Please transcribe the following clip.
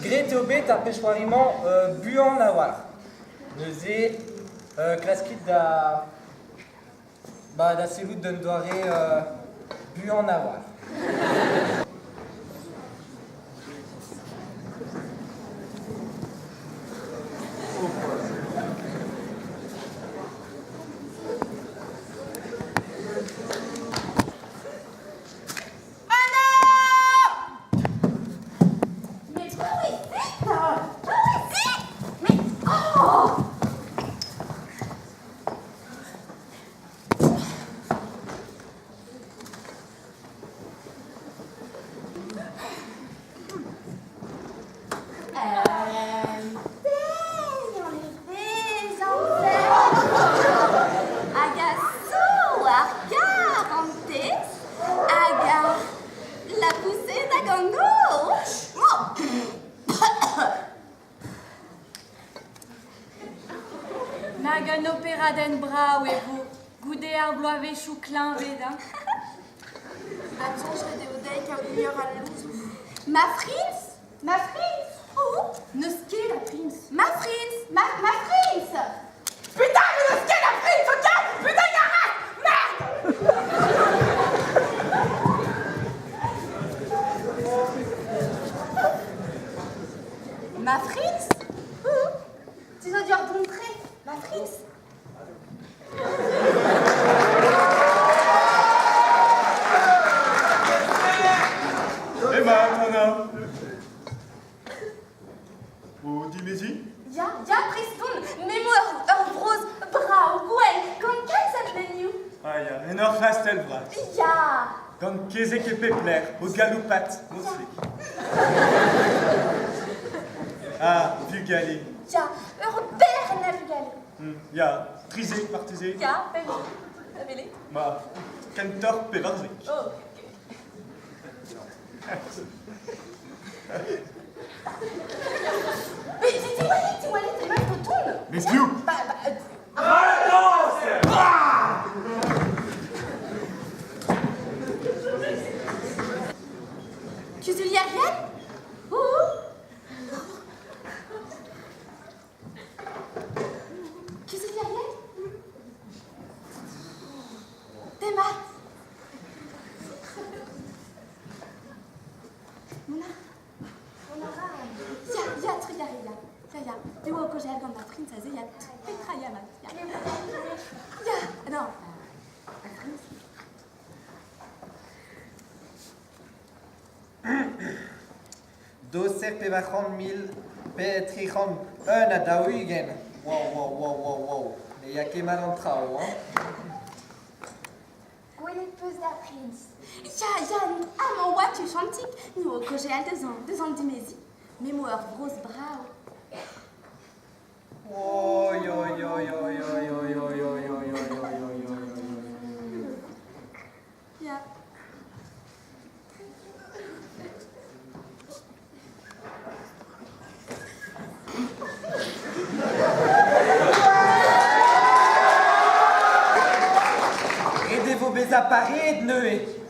Graet eo bet ar pezh-c'hoari-mañ buan a-walc'h. Neuze, klaskit da, ba, da sellout d'un doare buan a-walc'h. Mais paouezit Paouezit Mais oh Hag a zo ar garantez hag ar lapoused hag an nor. Nag un operadenn brav e vo goude ar bloavezhioù kleñved hein. Ha soñjet eo dezhi kaout muioc'h a louzoù. Ma friñs Ma friñs Oh N'eus ket a friñs. Ma friñs Ma, ma friñs Putain, mais n'eus ket a friñs, ok Putain, y'a Merde Ma friñs Tu zo dioc'h dont-tre, ma friñs Emañ, Anna. O dimeziñ? Ya, ya, prest on. Me 'mo ur, ur vrozh brav, gwell, gant kalz a vlenioù. Ah ya, en ur c'hastell vras. Ya. Gant kezeg e pep lec'h, o galoupat, mousig. Ah, bugale. Ya, ur bern a vugale. Ya, 13 marteze. Ya, pemp. Da welet. Ma, kentoc'h 14. Oh. Mais diwallit, diwallit, emañ o tont. Mais piv Bah, bah, Kuzulierien Ouh Kuzulierien Demat Mona Mona Ya, ya, trugarez, ya. Ya, ya. Te oa o kaozeal gant ma friñs aze, ya, petra ya, mat. Ya, ya, non. Ma friñs. Doser 400 000 pe 341. Wow, wow, wow, wow, wow. Ne ya ket mat an traoù, hein. Gwelet 'peus da friñs. Ya, ya, amañ oa tuchantik, ni oa o kaozeal deus an, deus an dimeziñ. Me 'mo ur vrozh brav. Oi, oi, oi, oi, oi, oi, oi, oi, oi, oi, oi, oi, oi, oi. Ya. Ret e vo bezañ pareet neuze.